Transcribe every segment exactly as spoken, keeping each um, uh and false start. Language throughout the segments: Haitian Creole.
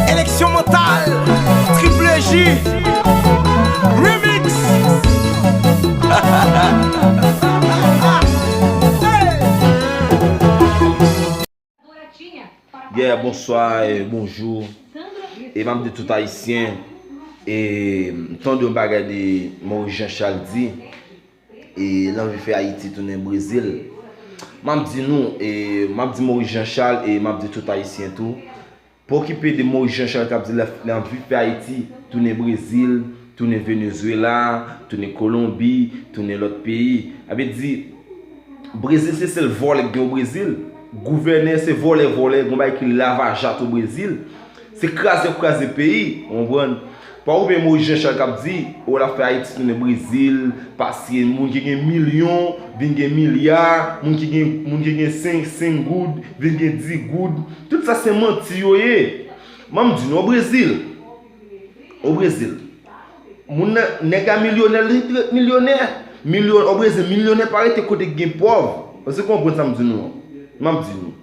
Eleksyon mantal, Triple J, Remix. Yeah, bonswa, e bonjou. E m ap di tout Ayisyen, e m tande yon bagay de Maurice Jean Charles di, e l anvi fè Ayiti tounen Brezil. M ap di nou, e m ap di Maurice Jean Charles, e m ap di tout Ayisyen tou, pa okipe de Maurice Jean Charles k ap di l ap, l anvi fè Ayiti tounen Brezil, tounen Venezuela, tounen Kolonbi, tounen lòt peyi. Sa vle di, Brezil se sèl vòlè k gen o Brezil. Gouvènè se vòlè, vòlè, gon bagay ki lavajat o Brezil. Se kraze y ap kraze peyi, w konprann? Pa okipe Maurice Jean Charles k ap di, o l ap fè Ayiti tounen Brezil, paske moun ki gen milyon, vin gen milya, moun ki gen, moun ki gen senk, senk goud, vin gen dis goud. Tout sa se manti yo ye. M ap di nou, o Brezil, o Brezil, moun nan, nèg la milyonè, li ret milyonè. Milyon, o Brezil, milyonè pa rete kote k gen pòv. Èske w konprann sa m di nou an? M ap di nou.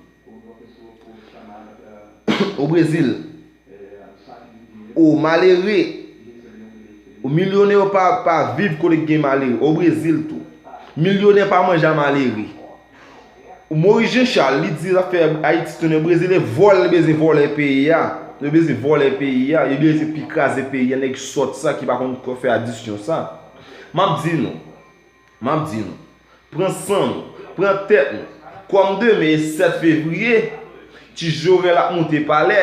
O Brezil, o malere, o milyonè yo pa, pa viv kote k gen malere. O Brezil tou, milyonè pa manje a malere. Maurice Jean Charles, li di l ap fè Ayiti tounen Brezil, e vòlè li bezwen vòlè peyi a. Yo bezwen vòlè peyi a, yo bezwen pi kraze peyi a, nèg sòt sa ki pa konn fè adisyon sa. M ap di nou, m ap di nou, pran san nou, pran tèt nou. Kòm demen e sèt fevriye, ti Jorèl ap moute palè.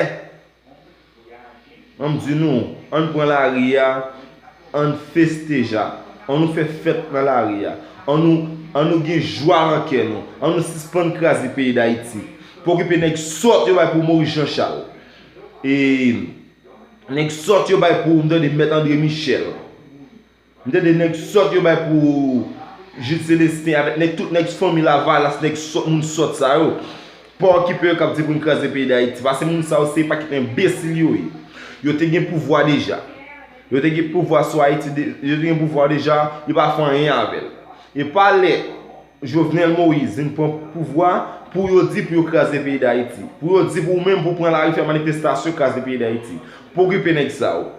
Ann di nou, ann pran lari a, ann festeja, ann nou fè fèt nan lari a, ann nou, ann nou gen jwa nan kè nou, ann nou sispann kraze peyi Dayiti. Pa okipe nèg sòt yo bay pou Maurice Jean Charles. E nèg sòt yo bay pou, m tande, Mèt André Michel. M tande nèg sòt yo bay pou Jude Célestin avèk nèg, tout nèg fanmi Lavalas, nèg sòt, moun sòt sa yo. Pa okipe yo k ap di pou n kraze peyi Dayiti. Paske moun sa yo se pakèt enbesil yo ye. Yo te gen pouvwa deja. Yo te gen pouvwa sou Ayiti, de- yo te gen pouvwa deja, yo pa fè anyen avè l. E pa lè Jovenel Moïse vin pran pouvwa pou yo di pou yo kraze peyi Dayiti. Pou yo di pou ou menm pou pran lari fè manifestasyon kraze peyi Dayiti. Pa okipe nèg sa yo.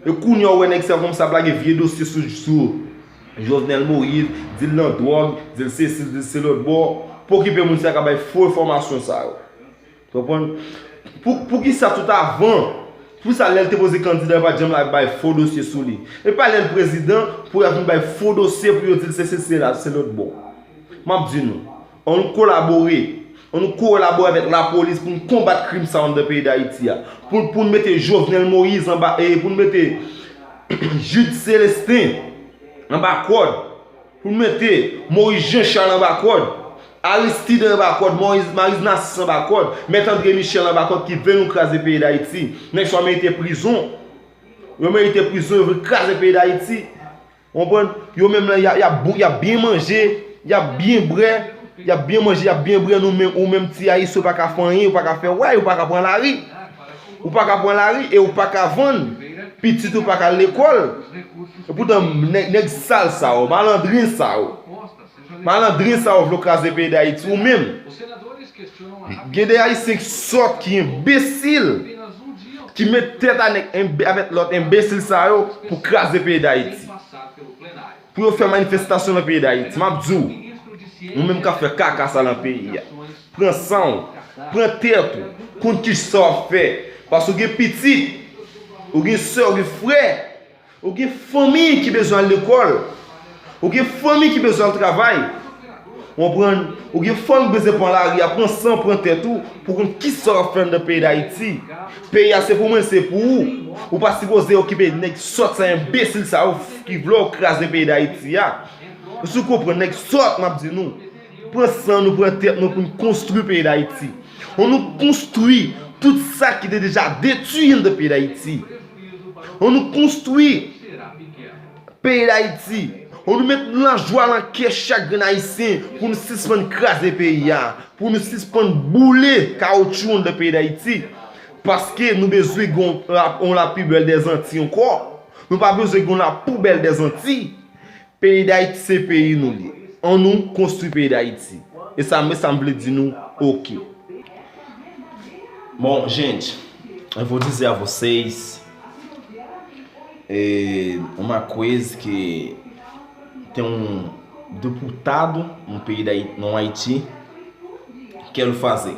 E kounye a ou wè nèg sa yo kòmanse ap lage vye dosye sou, sou Jovenel Moïse, di l nan dwòg, di l sesi, di l se lòt bò. Pa okipe moun sa yo k ap bay fo enfòmasyon sa yo. Konprann? Pou, poukisa tout avan, poukisa lè l te poze kandida yo pa t janm la bay fo dosye sou li? E pa lè l prezidan pou y ap vin bay fo dosye pou yo di l se, se, se la, se lòt bò. M ap di nou, ann nou kolabore, ann nou kolabore avèk lapolis pou n konbat krim sa yo anndan peyi Dayiti a. Pou, pou n mete Jovenel Moïse anba, e pou n mete Jude Célestin anba kòd. Pou n mete Maurice Jean Charles anba kòd, Aristide anba kòd, Moïse, Maurice Narcisse anba kòd, Mèt André Michel anba kòd ki vle nou kraze peyi Dayiti. Nèg sa yo merite prizon. Yo merite prizon, yo vle kraze peyi Dayiti. Konprann? Yo menm lan, y ap, y ap bon, y ap byen manje, y ap byen bwè, y ap byen manje, y ap byen bwè, nou menm, ou menm ti Ayisyen, ou pa ka fè anyen, ou pa ka fè wè, ou pa ka pran lari. Ou pa ka pran lari e ou pa ka vann. Pitit ou pa ka al lekòl. Epoutan, nèg, nèg sal sa yo, malandren sa yo. Malandren sa yo vle w kraze peyi Dayiti, ou menm. Gen de Ayisyen ki sòt, ki enbesil, ki met tèt a nèg enbe-, avèk lòt enbesil sa yo pou kraze peyi Dayiti. Pou yo fè manifestasyon nan peyi Dayiti. M ap di w, ou menm k ap fè kaka sa nan peyi a, pran san w, pran tèt ou, konn kisa w ap fè. Paske w gen pitit, ou gen sè, ou gen frè, ou gen fanmi ki bezwen al lekòl, ou gen fanmi ki bezwen al travay. Konprann? Ou gen fanmi ki bezwen pran lari a, pran san, pran tèt ou, pou konn kisa w ap fè anndan peyi Dayiti. Peyi a se pou mwen, se pou ou. Ou pa sipoze okipe nèg sòt sa, enbesil sa yo ki vle w kraze peyi Dayiti a. Èske w konprann? Nèg sòt, m ap di nou. Pran san nou, pran tèt nou pou n konstwi peyi Dayiti. Ann nou konstwi tout sa ki te deja detwi anndan peyi Dayiti. Ann nou konstwi peyi Dayiti. Ann nou met lajwa nan kè chak grenn Ayisyen pou nou sispann kraze peyi a, pou nou sispann boule kawotchou anndan peyi Dayiti. Paske nou bezwen gen yon la, yon la plus belle des Antilles ankò. Nou pa bezwen gen yon la poubelle des Antilles. Peyi Dayiti se peyi nou li. Annou konstwi peyi Dayiti. E sa, sa m vle di nou, oke. Bom, gente, eu vou dizer a vocês, é, uma coisa que tem um deputado no país da, no Haiti, quer fazer.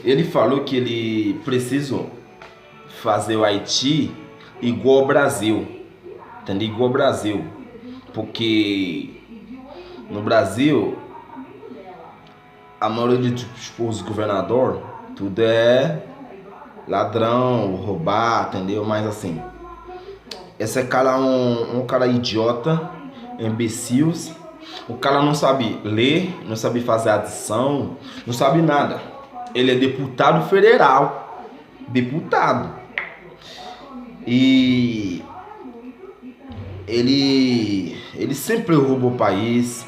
Ele falou que ele precisa fazer o Haiti igual ao Brasil, entendeu? Igual ao Brasil, porque no Brasil a maioria dos, dos governador, tudo é ladrão, roubar, entendeu? Mas assim, esse cara é um, um cara idiota, imbecil. O cara não sabe ler, não sabe fazer adição, não sabe nada. Ele é deputado federal, deputado. E ele, ele sempre rouba o país,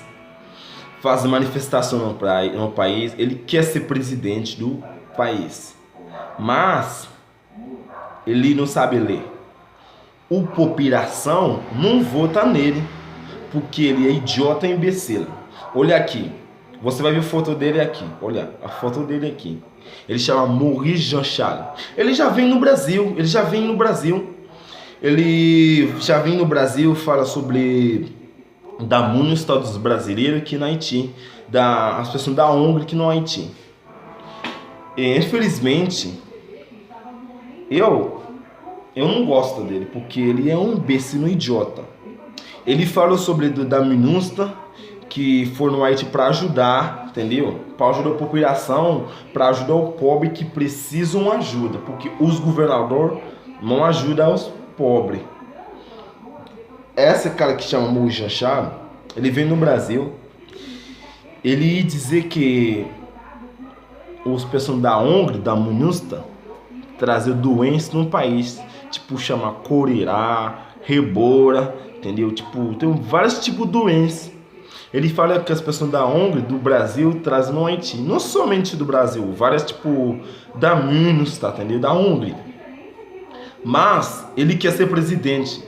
faz manifestação no, pra, no país, ele quer ser presidente do país. Mas ele não sabe ler. O população não vota nele, porque ele é idiota e imbecil. Olha aqui. Você vai ver a foto dele aqui. Olha, a foto dele aqui. Ele chama Maurice Jean Charles. Ele já vem no Brasil, ele já vem no Brasil. Ele já vem no Brasil, fala sobre da MINUSTAH dos brasileiros aqui no Haiti, da, as pessoas da ONG aqui no Haiti. E, infelizmente, eu, eu não gosto dele, porque ele é um imbecil, um idiota. Ele falou sobre do, da MINUSTAH, que foi no Haiti para ajudar, entendeu? Para ajudar a população, para ajudar o pobre que precisam ajuda, porque os governador não ajudam os pobres. Essa cara que chama Maurice Jean Charles, ele vem no Brasil, ele dizer que os pessoas da ONG, da MINUSTAH, trazer doença no país, tipo chama cólera, ebola, entendeu? Tipo, tem vários tipos de doenças. Ele fala que as pessoas da ONG do Brasil trazem no Haiti, não somente do Brasil, várias tipo da MINUSTAH, entendeu? Da ONG. Mas ele quer ser presidente.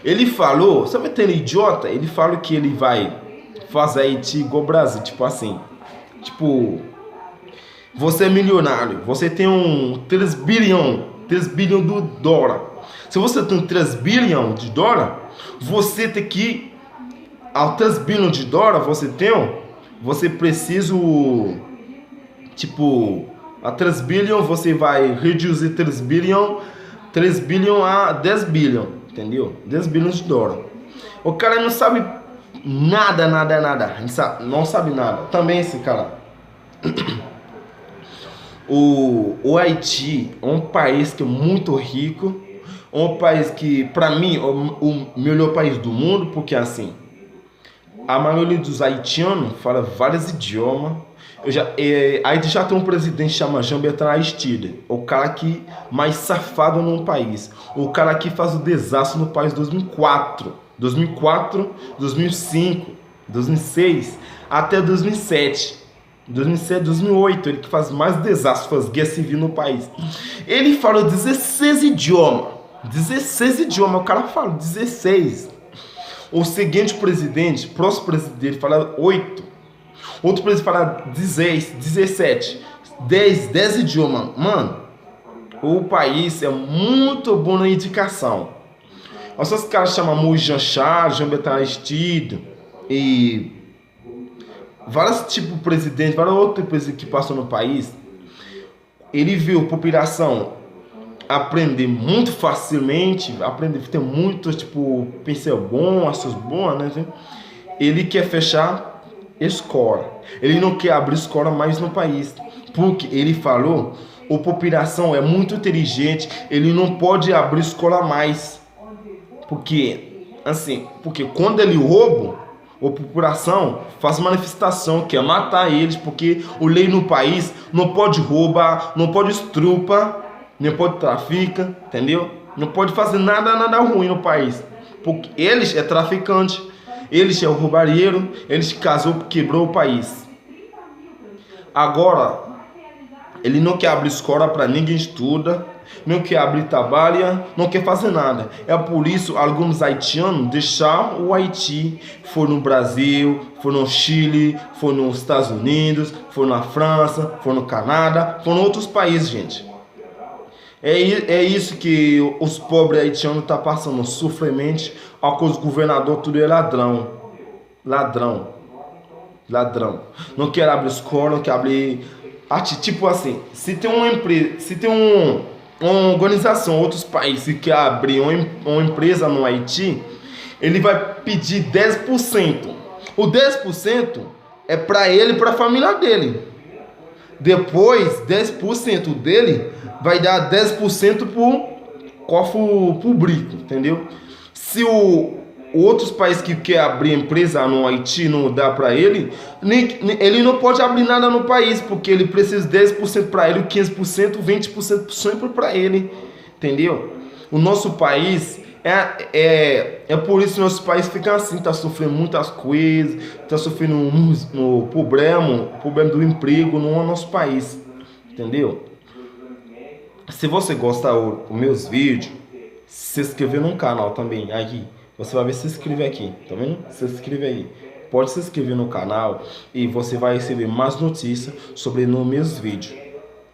Ele falou, sabe aquele idiota? Ele falou que ele vai fazer Haiti igual Brasil, tipo assim. Tipo, você é milionário, você tem um três bilhão, três bilhão do dólar. Se você tem três bilhão de dólar, você tem que, ao três bilhão de dólar, você tem, você precisa, tipo, a três bilhão, você vai reduzir três bilhão, três bilhão a dez bilhão, entendeu? Dez bilhões de dólar. O cara não sabe nada, nada, nada. Não sa-, não sabe nada. Também esse cara. O, o Haiti é um país que é muito rico, é um país que, para mim, é o, o melhor país do mundo, porque assim, a maioria dos haitianos fala vários idiomas. Eu já, é, Haiti já tem um presidente chamado Jean Bertrand Aristide, o cara que mais safado no país, o cara que faz o desastre no país dois mil e quatro, dois mil e quatro, dois mil e cinco, dois mil e seis, até dois mil e sete. Dois mil e sete, dois mil e oito, ele que faz mais desastre, faz guerra civil no país. Ele falou dezasseis idiomas. Dezasseis idiomas, o cara fala dezasseis. O seguinte presidente, próximo presidente, fala oito. Outro presidente fala dezasseis, dezassete. Dez, dez idiomas. Mano, o país é muito bom na educação. Os seus caras chamam Moisés Jean Charles, Jean Bertrand Aristide e vários tipos de presidente, vários outros presidentes que passou no país, ele viu a população aprender muito facilmente, aprender, tem muito, tipo, pensar bom, assuntos bons, né? Ele quer fechar escola. Ele não quer abrir escola mais no país. Porque ele falou, a população é muito inteligente, ele não pode abrir escola mais. Porque, assim, porque quando ele rouba, a população faz manifestação, quer matar eles, porque a lei no país não pode roubar, não pode estrupar, não pode traficar, entendeu? Não pode fazer nada, nada ruim no país. Porque eles é traficante, eles é roubalheiro, eles casou, quebrou o país. Agora, ele não quer abrir escola para ninguém estuda, Não quer abrir trabalho, não quer fazer nada. É por isso alguns haitianos deixar o Haiti, for no Brasil, for no Chile, for nos Estados Unidos, for na França, for no Canadá, for em outros países, gente. É, i- é isso que os pobres haitianos estão passando, sofrimentos, a causa do governador, tudo é ladrão. Ladrão. Ladrão. Não quer abrir escola, não quer abrir. Ati, tipo assim, se tem uma empresa, se tem um, uma organização, outros países que quer abrir uma, em- uma empresa no Haiti, ele vai pedir dez por cento. O dez por cento é para ele e para a família dele. Depois, dez por cento dele vai dar dez por cento pro cofre público, entendeu? Se o outros países que quer abrir empresa no Haiti não dá para ele, nem, nem- ele não pode abrir nada no país, porque ele precisa dez por cento para ele, quinze por cento, vinte por cento sempre para ele, entendeu? O nosso país é, é, é por isso nosso país fica assim, tá sofrendo muitas coisas, tá sofrendo uns, um problema, problema do emprego no nosso país, entendeu? Se você gosta o, os meus vídeos, se inscreve no canal também, aqui. Você vai ver, se inscreve aqui, tá vendo? Se inscreve aí. Pode se inscrever no canal e você vai receber mais notícias sobre nos meus vídeos,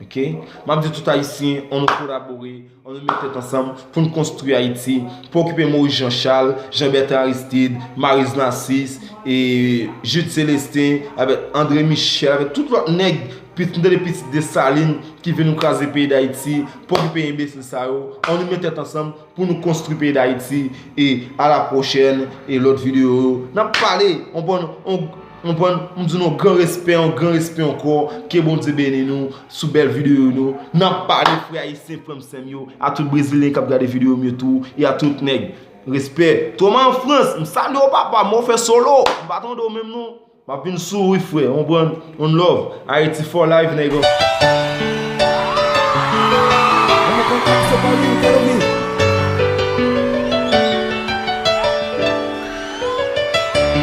ok? M ap di tout ayisyen, ann nou kolabore, ann nou met tèt ansanm pou n konstwi Ayiti, pou okipe Maurice Jean Charles, Jean Bertrand Aristide, Marise Narcisse, e Jude Célestin, avèk André Michel, avèk tout lòt nèg, pitit, tande pitit Desalin ki vin nou kraze peyi Dayiti, pou okipe enbesil sa yo, ann nou met tèt ansanm, pou nou konstwi peyi Dayiti. E a la pwochèn, e lòt videyo yo n ap pale. On bon, on, on bon, m di nou gran respè, on gran respè ankò. Ke Bondye beni nou sou bèl videyo nou. N ap pale, frè ayisyen, frè m, sè m yo, a tout brezilyen k ap gade videyo m yo tou, e a tout nèg. Respè. Thomas an Frans, m salye w papa, mwen fè solo, m pa tande w menm non. M ap vin sou ou wi frè, on bon, on love. Haiti for life, nèg.